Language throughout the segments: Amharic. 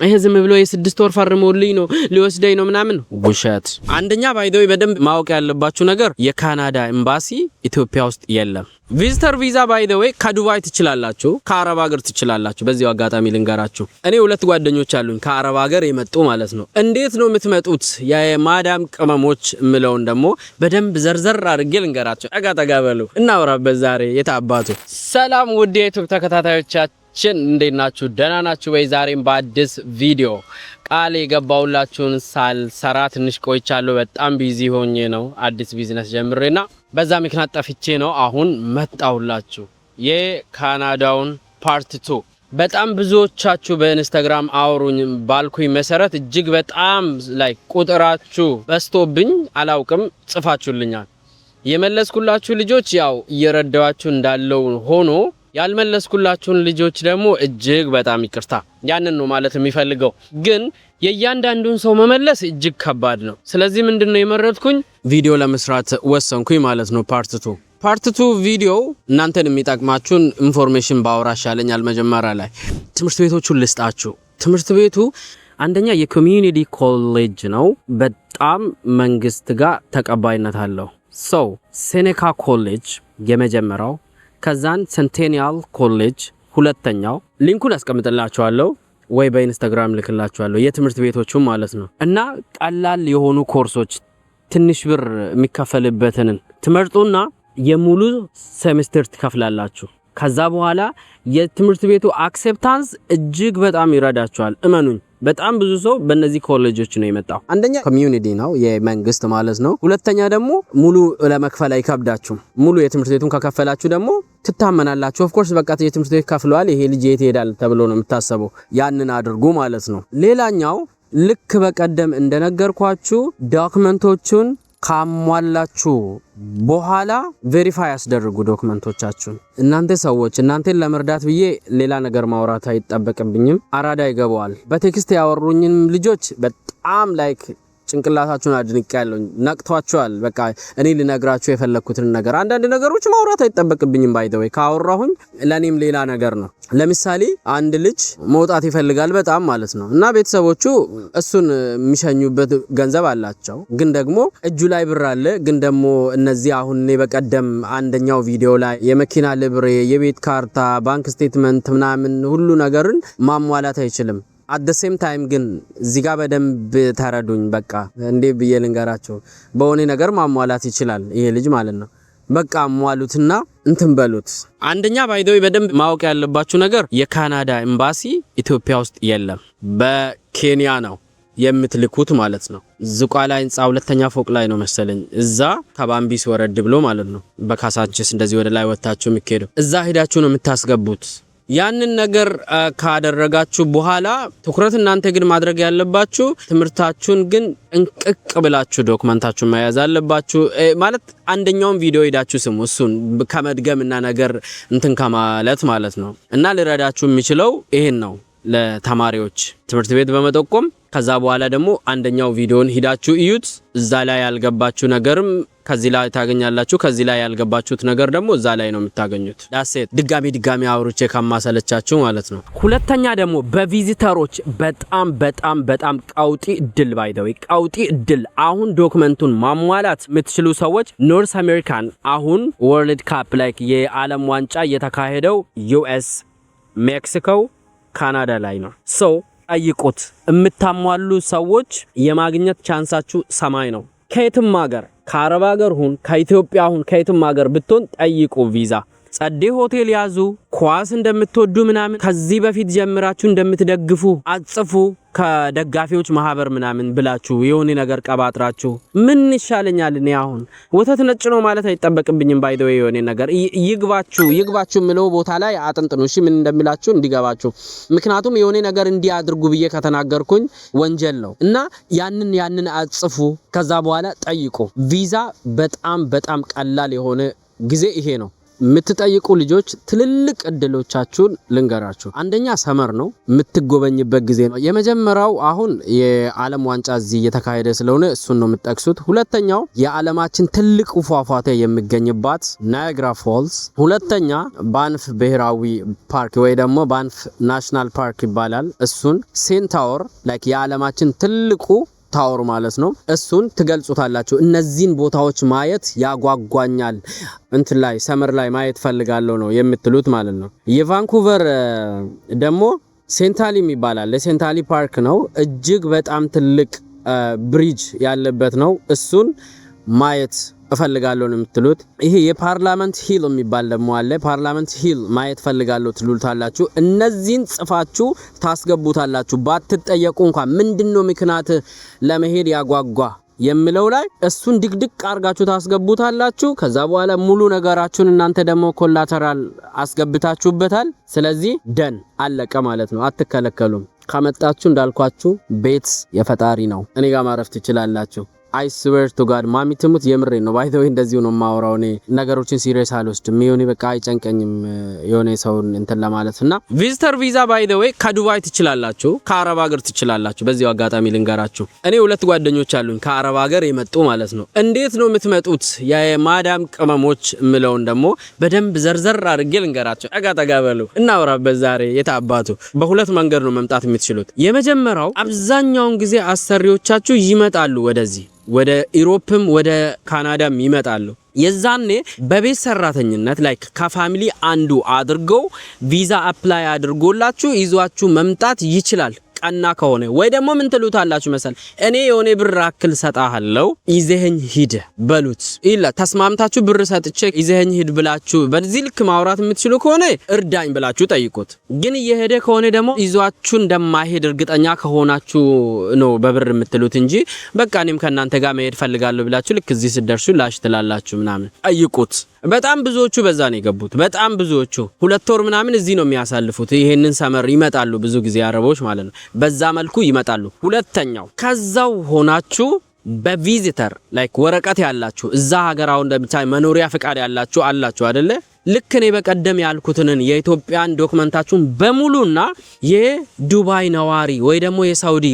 ይሄ ዝም ብሎ የ6 ወር ፈርሞልኝ ነው ሊወስደኝ ነው ምናምን ውሸት። አንደኛ by the way በደንብ ማወቅ ያለባችሁ ነገር የካናዳ ኤምባሲ ኢትዮጵያ ውስጥ የለም። Visitor visa by the way ከዱባይ ትችላላችሁ፣ ከአረብ ሀገር ትችላላችሁ። በዚሁ አጋጣሚ ልንገራችሁ፣ እኔ ሁለት ጓደኞች አሉኝ ከአረብ ሀገር የመጡ ማለት ነው። እንዴት ነው የምትመጡት? የማዳም ቅመሞች የምለውን ደግሞ በደንብ ዘርዘር አድርጌ ልንገራቸው። ጠጋ ጠጋ በሉ እናውራበት ዛሬ የታባቱ። ሰላም ውድ የ YouTube ተከታታዮቻችን፣ እንዴት ናችሁ? ደህና ናችሁ ወይ? ዛሬም በአዲስ ቪዲዮ ቃል የገባሁላችሁን ሳልሰራ ትንሽ ቆይቻለሁ። በጣም busy ሆኜ ነው፣ አዲስ ቢዝነስ ጀምሬና በዛ ምክንያት ጠፍቼ ነው። አሁን መጣሁላችሁ የካናዳውን part 2። በጣም ብዙዎቻችሁ በ Instagram አውሩኝ ባልኩኝ መሰረት እጅግ በጣም like ቁጥራችሁ በዝቶብኝ አላውቅም ጽፋችሁልኛል። የመለስኩላችሁ ልጆች ያው እየረዳኋችሁ እንዳለው ሆኖ ያልመለስኩላችሁን ልጆች ደግሞ እጅግ በጣም ይቅርታ። ያንን ነው ማለት የምፈልገው። ግን የእያንዳንዱን ሰው መመለስ እጅግ ከባድ ነው። ስለዚህ ምንድን ነው የመረጥኩኝ፣ ቪዲዮ ለመስራት ወሰንኩኝ ማለት ነው። Part 2 ቪዲዮ እናንተን የሚጠቅማችሁን information ባወራ ይሻለኛል። መጀመሪያ ላይ ትምህርት ቤቶቹን ልስጣችሁ። ትምህርት ቤቱ አንደኛ የ community college ነው። በጣም መንግስት ጋር ተቀባይነት አለው። So Seneca College የመጀመሪያው፣ ከዛን Centennial College ሁለተኛው። Link ኡን አስቀምጥላችኋለሁ ወይ በ Instagram ልክላችኋለሁ፣ የትምህርት ቤቶቹ ማለት ነው። እና ቀላል የሆኑ ኮርሶች ትንሽ ብር የሚከፈልበትን ትመርጡና የሙሉ ሴሜስተር ትከፍላላችሁ። ከዛ በኋላ የትምህርት ቤቱ acceptance እጅግ በጣም ይረዳችኋል። እመኑኝ። በጣም ብዙ ሰው በእነዚህ ኮሌጆች ነው የመጣው። አንደኛ community ነው፣ የመንግስት ማለት ነው። ሁለተኛ ደግሞ ሙሉ ለመክፈል አይከብዳችሁም። ሙሉ የትምህርት ቤቱን ከከፈላችሁ ደግሞ ትታመናላችሁ። Of course በቃ የትምህርት ቤት ከፍለዋል፣ ይሄ ልጅ የት ይሄዳል ተብሎ ነው የሚታሰበው። ያንን አድርጉ ማለት ነው። ሌላኛው ልክ በቀደም እንደነገርኳችሁ document ኦቹን ካሟላችሁ በኋላ verify አስደርጉ document ኦቻችሁን። እናንተ ሰዎች እናንተን ለመርዳት ብዬ ሌላ ነገር ማውራት አይጠበቅብኝም። አራዳ ይገባዋል። በ text ያወሩኝን ልጆች በጣም like ጭንቅላታችሁን አድንቄያለሁ። ነቅቷችኋል። በቃ እኔ ልነግራችሁ የፈለግኩትን ነገር አንዳንድ ነገሮች ማውራት አይጠበቅብኝም። By the way ካወራሁኝ ለእኔም ሌላ ነገር ነው። ለምሳሌ አንድ ልጅ መውጣት ይፈልጋል በጣም ማለት ነው፣ እና ቤተሰቦቹ እሱን የሚሸኙበት ገንዘብ አላቸው፣ ግን ደግሞ እጁ ላይ ብር አለ። ግን ደግሞ እነዚህ አሁን እኔ በቀደም አንደኛው ቪዲዮ ላይ የመኪና ሊብሬ፣ የቤት ካርታ፣ bank statement ምናምን ሁሉ ነገርን ማሟላት አይችልም። At the same time ግን እዚህ ጋር በደንብ ተረዱኝ። በቃ እንዴ ብዬ ልንገራቸው፣ በሆነ ነገር ማሟላት ይችላል ይሄ ልጅ ማለት ነው። በቃ አሟሉትና እንትን በሉት። አንደኛ by the way በደንብ ማወቅ ያለባችሁ ነገር የካናዳ ኤምባሲ ኢትዮጵያ ውስጥ የለም፣ በኬንያ ነው የምትልኩት ማለት ነው። ዝቋላ ህንፃ ሁለተኛ ፎቅ ላይ ነው መሰለኝ፣ እዛ ከባምቢስ ወረድ ብሎ ማለት ነው። በካሳንችስ እንደዚህ ወደ ላይ ወጥታችሁ የሚኬደው እዛ ሄዳችሁ ነው የምታስገቡት። ያንን ነገር ካደረጋችሁ በኋላ ትኩረት እናንተ ግን ማድረግ ያለባችሁ ትምህርታችሁን ግን ጥንቅቅ ብላችሁ document ኣችሁን መያዝ አለባችሁ። ማለት አንደኛውን ቪዲዮ ሄዳችሁ ስሙ፣ እሱን ከመድገም እና ነገር እንትን ከማለት ማለት ነው። እና ልረዳችሁ የሚችለው ይሄን ነው፣ ለተማሪዎች ትምህርት ቤት በመጠቆም ከዛ በኋላ ደግሞ አንደኛው ቪዲዮን ሂዳችሁ እዩት። እዛ ላይ ያልገባችሁ ነገርም ከዚህ ላይ ታገኛላችሁ። ከዚህ ላይ ያልገባችሁት ነገር ደግሞ እዛ ላይ ነው የምታገኙት። That's it፣ ድጋሚ ድጋሚ አውርቼ ከማሰለቻችሁ ማለት ነው። ሁለተኛ ደግሞ በ visitor ኦች በጣም በጣም በጣም ቀውጢ እድል፣ by the way ቀውጢ እድል። አሁን document ኡን ማሟላት የምትችሉ ሰዎች North American አሁን World Cup ላይ የዓለም ዋንጫ እየተካሄደው US፣ ሜክሲኮ፣ ካናዳ ላይ ነው። So ጠይቁት። የምታሟሉ ሰዎች የማግኘት chance ኣችሁ ሰማይ ነው። ከየትም ሀገር፣ ከአረብ ሀገር ሁን፣ ከኢትዮጵያ ሁን፣ ከየትም ሀገር ብትሆን ጠይቁ ቪዛ። ጸዴ ሆቴል ያዙ። ኳስ እንደምትወዱ ምናምን ከዚህ በፊት ጀምራችሁ እንደምትደግፉ አጽፉ። ከደጋፊዎች ማህበር ምናምን ብላችሁ የሆነ ነገር ቀባጥራችሁ ምን ይሻለኛል እኔ አሁን ወተት ነጭ ነው ማለት አይጠበቅብኝም። By the way የሆነ ነገር ይግባችሁ ይግባችሁ የምለው ቦታ ላይ አጥንጥኑ። እሺ፣ ምን እንደምላችሁ እንዲገባችሁ። ምክንያቱም የሆነ ነገር እንዲያድርጉ ብዬ ከተናገርኩኝ ወንጀል ነው፣ እና ያንን ያንን አጽፉ። ከዛ በኋላ ጠይቁ። ቪዛ በጣም በጣም ቀላል የሆነ ጊዜ ይሄ ነው። የምትጠይቁ ልጆች ትልልቅ እድሎቻችሁን ልንገራችሁ። አንደኛ summer ነው፣ የምትጎበኝበት ጊዜ ነው። የመጀመሪያው አሁን የዓለም ዋንጫ እዚህ እየተካሄደ ስለሆነ እሱን ነው የምትጠቅሱት። ሁለተኛው የዓለማችን ትልቁ ፏፏቴ የሚገኝባት Niagara Falls። ሁለተኛ ባንፍ ብሔራዊ ፓርክ ወይ ደግሞ Banff National Park ይባላል። እሱን CN Tower፣ like የዓለማችን ትልቁ tower ማለት ነው። እሱን ትገልጹታላችሁ። እነዚህን ቦታዎች ማየት ያጓጓኛል፣ እንትን ላይ summer ላይ ማየት ፈልጋለሁ ነው የምትሉት ማለት ነው። የቫንኩቨር ደግሞ Centennial ይባላል። የ Centennial Park ነው። እጅግ በጣም ትልቅ bridge ያለበት ነው። እሱን ማየት እፈልጋለሁ ነው የምትሉት። ይሄ የ Parliament Hill የሚባል ደግሞ አለ። Parliament Hill ማየት ፈልጋለሁ ትሉታላችሁ። እነዚህን ጽፋችሁ ታስገቡታላችሁ። ባትጠየቁ እንኳን ምንድነው ምክንያት ለመሄድ ያጓጓ የሚለው ላይ እሱን ድቅድቅ አርጋችሁ ታስገቡታላችሁ። ከዛ በኋላ ሙሉ ነገራችሁን እናንተ ደግሞ collateral አስገብታችሁበታል። ስለዚህ done፣ አለቀ ማለት ነው። አትከለከሉም። ከመጣችሁ እንዳልኳችሁ ቤት የፈጣሪ ነው። እኔ ጋር ማረፍ ትችላላችሁ። I swear to God፣ ማሚ ትሙት የምሬ ነው። By the way እንደዚሁ ነው የማወራው። እኔ ነገሮችን serious አልወስድም። የሆነ በቃ አይጨንቀኝም የሆነ ሰውን እንትን ለማለት። እና visitor visa by the way ከዱባይ ትችላላችሁ፣ ከአረብ ሀገር ትችላላችሁ። በዚሁ አጋጣሚ ልንገራችሁ። እኔ ሁለት ጓደኞች አሉኝ ከአረብ ሀገር የመጡ ማለት ነው። እንዴት ነው የምትመጡት የማዳም ቅመሞች የምለውን ደግሞ በደንብ ዘርዘር አድርጌ ልንገራቸው። ጠጋ ጠጋ በሉ፣ እናውራበት ዛሬ የታባቱ። በሁለት መንገድ ነው መምጣት የምትችሉት። የመጀመሪያው አብዛኛውን ጊዜ አሰሪዎቻችሁ ይመጣሉ ወደዚህ፣ ወደ Europe ም ወደ ካናዳም ይመጣሉ። የዛኔ በቤት ሰራተኝነት like ከ family አንዱ አድርገው ቪዛ apply አድርጎላችሁ ይዟችሁ መምጣት ይችላል። ቀና ከሆነ ወይ ደግሞ ምን ትሉታላችሁ መሰል፣ እኔ የሆነ ብር አክል ሰጣሃለው፣ ይዘኸኝ ሂድ በሉት። ይላ ተስማምታችሁ ብር ሰጥቼ ይዘኸኝ ሂድ ብላችሁ በዚህ ልክ ማውራት የምትችሉ ከሆነ እርዳኝ ብላችሁ ጠይቁት። ግን እየሄደ ከሆነ ደግሞ ይዟችሁ እንደማይሄድ እርግጠኛ ከሆናችሁ ነው በብር የምትሉት እንጂ በቃ እኔም ከእናንተ ጋር መሄድ ፈልጋለሁ ብላችሁ ልክ እዚህ ስትደርሱ ላሽ ትላላችሁ ምናምን። ጠይቁት። በጣም ብዙዎቹ በዛ ነው የገቡት። በጣም ብዙዎቹ 2 ወር ምናምን እዚህ ነው የሚያሳልፉት። ይሄንን summer ይመጣሉ ብዙ ጊዜ አረቦች ማለት ነው። በዛ መልኩ ይመጣሉ። ሁለተኛው ከዛው ሆናችሁ በ visitor like ወረቀት ያላችሁ፣ እዛ ሀገር አሁን እንደምታይ መኖሪያ ፍቃድ ያላችሁ አላችሁ አይደለ? ልክ እኔ በቀደም ያልኩትንን የኢትዮጵያን document ኣችሁን በሙሉና የዱባይ ነዋሪ ወይ ደግሞ የሳውዲ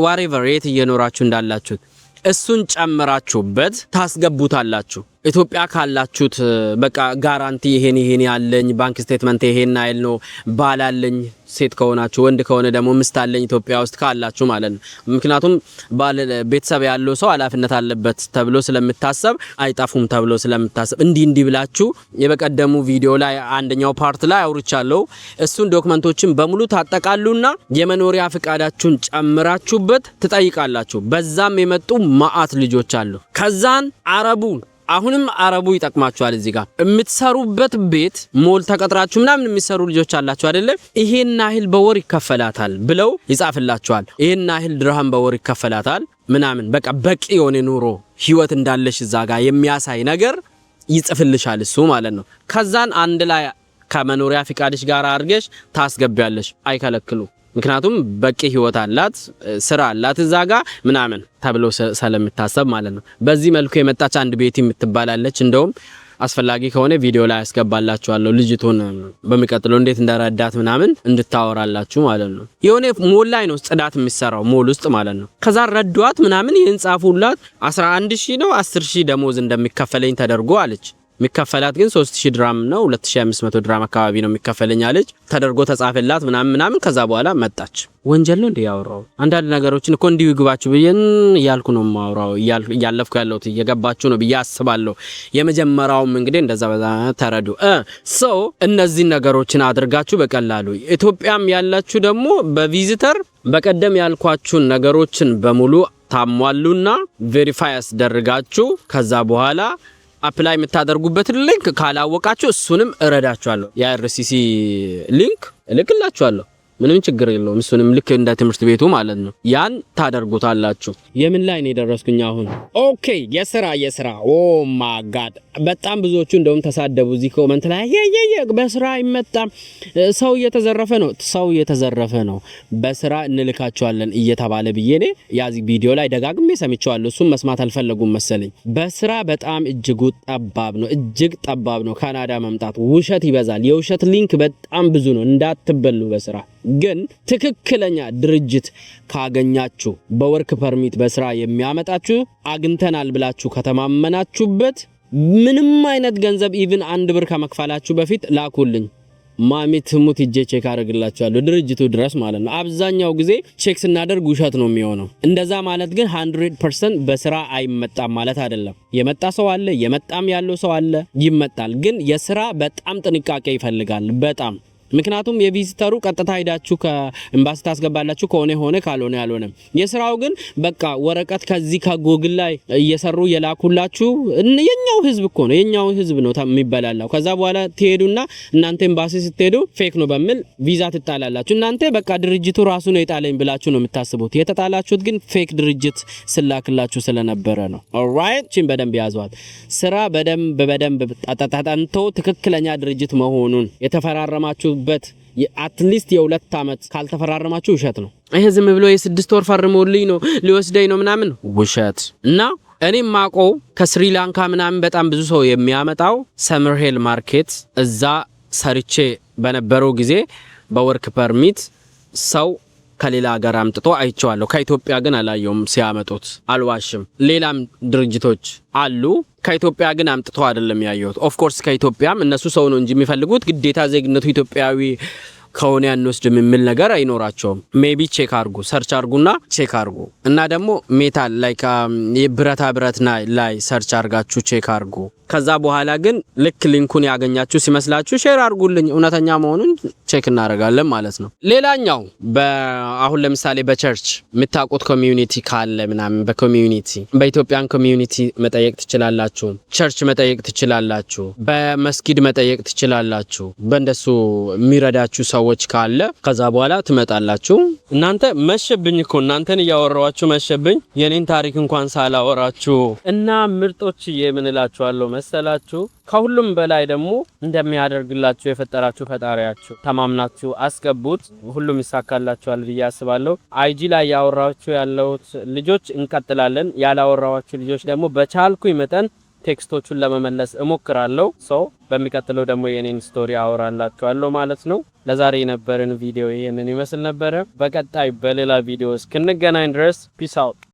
whatever የት እየኖራችሁ እንዳላችሁት እሱን ጨምራችሁበት ታስገቡታላችሁ። ኢትዮጵያ ካላችሁት በቃ guarantee ይሄን ይሄን ያለኝ፣ bank statement ይሄን ያህል ነው፣ ባል አለኝ ሴት ከሆናችሁ፣ ወንድ ከሆነ ደግሞ ሚስት አለኝ ኢትዮጵያ ውስጥ ካላችሁ ማለት ነው። ምክንያቱም ባል ቤተሰብ ያለው ሰው ኃላፊነት አለበት ተብሎ ስለሚታሰብ፣ አይጠፉም ተብሎ ስለሚታሰብ፣ እንዲህ እንዲህ ብላችሁ የበቀደሙ ቪዲዮ ላይ አንደኛው part ላይ አውርቻለሁ። እሱን document ኦችን በሙሉ ታጠቃሉና የመኖሪያ ፍቃዳችሁን ጨምራችሁበት ትጠይቃላችሁ። በዛም የመጡ ማአት ልጆች አሉ። ከዛን አረቡ፣ አሁንም አረቡ ይጠቅማችኋል። እዚህ ጋር የምትሰሩበት ቤት ሞል ተቀጥራችሁ ምናምን የሚሰሩ ልጆች አላችሁ አይደለ? ይሄን ያህል በወር ይከፈላታል ብለው ይጻፍላችኋል። ይሄን ያህል ድርሃም በወር ይከፈላታል ምናምን፣ በቃ በቂ የሆነ ኑሮ ህይወት እንዳለሽ እዛ ጋር የሚያሳይ ነገር ይጽፍልሻል እሱ ማለት ነው። ከዛን አንድ ላይ ከመኖሪያ ፍቃድሽ ጋር አድርገሽ ታስገቢያለሽ። አይከለክሉ። ምክንያቱም በቂ ህይወት አላት፣ ስራ አላት እዛ ጋ ምናምን ተብሎ ስለሚታሰብ ማለት ነው። በዚህ መልኩ የመጣች አንድ ቤቲ የምትባላለች። እንደውም አስፈላጊ ከሆነ ቪዲዮ ላይ ያስገባላችኋለሁ ልጅቱን በሚቀጥለው እንዴት እንደረዳት ምናምን እንድታወራላችሁ ማለት ነው። የሆነ ሞል ላይ ነው ጽዳት የሚሰራው፣ ሞል ውስጥ ማለት ነው። ከዛ ረዷት ምናምን፣ ይህን ጻፉላት። 11 ሺህ ነው 10 ሺህ ደሞዝ እንደሚከፈለኝ ተደርጎ አለች። የሚከፈላት ግን 3000 ድራም ነው፣ 2500 ድራም አካባቢ ነው የሚከፈለኝ አለች። ተደርጎ ተጻፈላት ምናምን ምናምን። ከዛ በኋላ መጣች። ወንጀል ነው እንዴ ያወራው? አንዳንድ ነገሮችን እኮ እንዲሁ ይግባችሁ ብዬ እያልኩ ነው የማወራው፣ እያለፍኩ ያለሁት እየገባችሁ ነው ብዬ አስባለሁ። የመጀመሪያውም እንግዲህ እንደዛ በዛ ተረዱ። So እነዚህን ነገሮችን አድርጋችሁ በቀላሉ ኢትዮጵያም ያላችሁ ደግሞ በ visitor በቀደም ያልኳችሁን ነገሮችን በሙሉ ታሟሉና verify አስደርጋችሁ ከዛ በኋላ apply የምታደርጉበትን link ካላወቃችሁ እሱንም እረዳችኋለሁ። የ IRCC link እልክላችኋለሁ። ምንም ችግር የለውም። እሱንም ልክ እንደ ትምህርት ቤቱ ማለት ነው። ያን ታደርጉታላችሁ። የምን ላይ ነው የደረስኩኝ አሁን? Okay፣ የስራ የስራ፣ oh my God፣ በጣም ብዙዎቹ እንደውም ተሳደቡ እዚህ comment ላይ፣ በስራ አይመጣም፣ ሰው እየተዘረፈ ነው፣ ሰው እየተዘረፈ ነው፣ በስራ እንልካቸዋለን እየተባለ ብዬ እኔ ያዚ ቪዲዮ ላይ ደጋግሜ ሰምቼዋለሁ። እሱም መስማት አልፈለጉም መሰለኝ። በስራ በጣም እጅጉ ጠባብ ነው፣ እጅግ ጠባብ ነው። ካናዳ መምጣት ውሸት ይበዛል። የውሸት link በጣም ብዙ ነው። እንዳትበሉ። በስራ ግን ትክክለኛ ድርጅት ካገኛችሁ፣ በ work permit በስራ የሚያመጣችሁ አግኝተናል ብላችሁ ከተማመናችሁበት፣ ምንም አይነት ገንዘብ even 1 ብር ከመክፈላችሁ በፊት ላኩልኝ። ማሚ ትሙት ሂጄ check አደርግላችኋለሁ ድርጅቱ ድረስ ማለት ነው። አብዛኛው ጊዜ check ስናደርግ ውሸት ነው የሚሆነው። እንደዛ ማለት ግን 100% በስራ አይመጣም ማለት አይደለም። የመጣ ሰው አለ፣ የመጣም ያለው ሰው አለ፣ ይመጣል። ግን የስራ በጣም ጥንቃቄ ይፈልጋል፣ በጣም። ምክንያቱም የ visitor ኡ ቀጥታ ሄዳችሁ ከኤምባሲ ታስገባላችሁ። ከሆነ ሆነ፣ ካልሆነ ያልሆነ። የስራው ግን በቃ ወረቀት ከዚህ ከጎግል ላይ እየሰሩ የላኩላችሁ የኛው ህዝብ እኮ ነው፣ የኛው ህዝብ ነው የሚበላላው። ከዛ በኋላ ትሄዱና እናንተ ኤምባሲ ስትሄዱ fake ነው በሚል ቪዛ ትጣላላችሁ። እናንተ በቃ ድርጅቱ ራሱ ነው የጣለኝ ብላችሁ ነው የምታስቡት። የተጣላችሁት ግን fake ድርጅት ስላክላችሁ ስለነበረ ነው። Alright፣ ቺን በደንብ ያዟት። ስራ በደንብ በደንብ ተጠንቶ ትክክለኛ ድርጅት መሆኑን የተፈራረማችሁበት at least የ2 ዓመት ካልተፈራረማችሁ ውሸት ነው። ይሄ ዝም ብሎ የ6 ወር ፈርሞልኝ ነው፣ ሊወስደኝ ነው ምናምን ውሸት። እና እኔ ማቀው ከስሪላንካ ምናምን በጣም ብዙ ሰው የሚያመጣው Summerhill Market፣ እዛ ሰርቼ በነበረው ጊዜ በ work permit ሰው ከሌላ ሀገር አምጥቶ አይቼዋለሁ። ከኢትዮጵያ ግን አላየውም ሲያመጡት፣ አልዋሽም። ሌላም ድርጅቶች አሉ። ከኢትዮጵያ ግን አምጥቶ አይደለም ያየሁት። Of course ከኢትዮጵያም እነሱ ሰው ነው እንጂ የሚፈልጉት ግዴታ ዜግነቱ ኢትዮጵያዊ ከሆነ አንወስድም የሚል ነገር አይኖራቸውም። Maybe check አርጉ፣ search አርጉና check አርጉ። እና ደግሞ metal like የብረታ ብረት ላይ search አርጋችሁ check አርጉ። ከዛ በኋላ ግን ልክ link ኡን ያገኛችሁ ሲመስላችሁ share አርጉልኝ፣ እውነተኛ መሆኑን check እናደርጋለን ማለት ነው። ሌላኛው አሁን ለምሳሌ በ church የምታውቁት community ካለ ምናምን፣ በ community በ Ethiopian community መጠየቅ ትችላላችሁ። Church መጠየቅ ትችላላችሁ። በመስጊድ መጠየቅ ትችላላችሁ። በእንደሱ የሚረዳችሁ ሰዎች ካለ ከዛ በኋላ ትመጣላችሁ። እናንተ መሸብኝ እኮ፣ እናንተን እያወራኋችሁ መሸብኝ። የኔን ታሪክ እንኳን ሳላወራችሁ። እና ምርጦች፣ ምን እላችኋለሁ መሰላችሁ? ከሁሉም በላይ ደግሞ እንደሚያደርግላችሁ የፈጠራችሁ ፈጣሪያችሁ ተማምናችሁ አስገቡት። ሁሉም ይሳካላችኋል ብዬ አስባለሁ። IG ላይ ያወራችሁ ያለሁት ልጆች እንቀጥላለን። ያላወራኋችሁ ልጆች ደግሞ በቻልኩኝ መጠን text ኦቹን ለመመለስ እሞክራለሁ። So በሚቀጥለው ደግሞ የኔን story አወራላችኋለሁ ማለት ነው። ለዛሬ የነበረን ቪዲዮ ይህንን ይመስል ነበረ። በቀጣይ በሌላ ቪዲዮ እስክንገናኝ ድረስ peace out።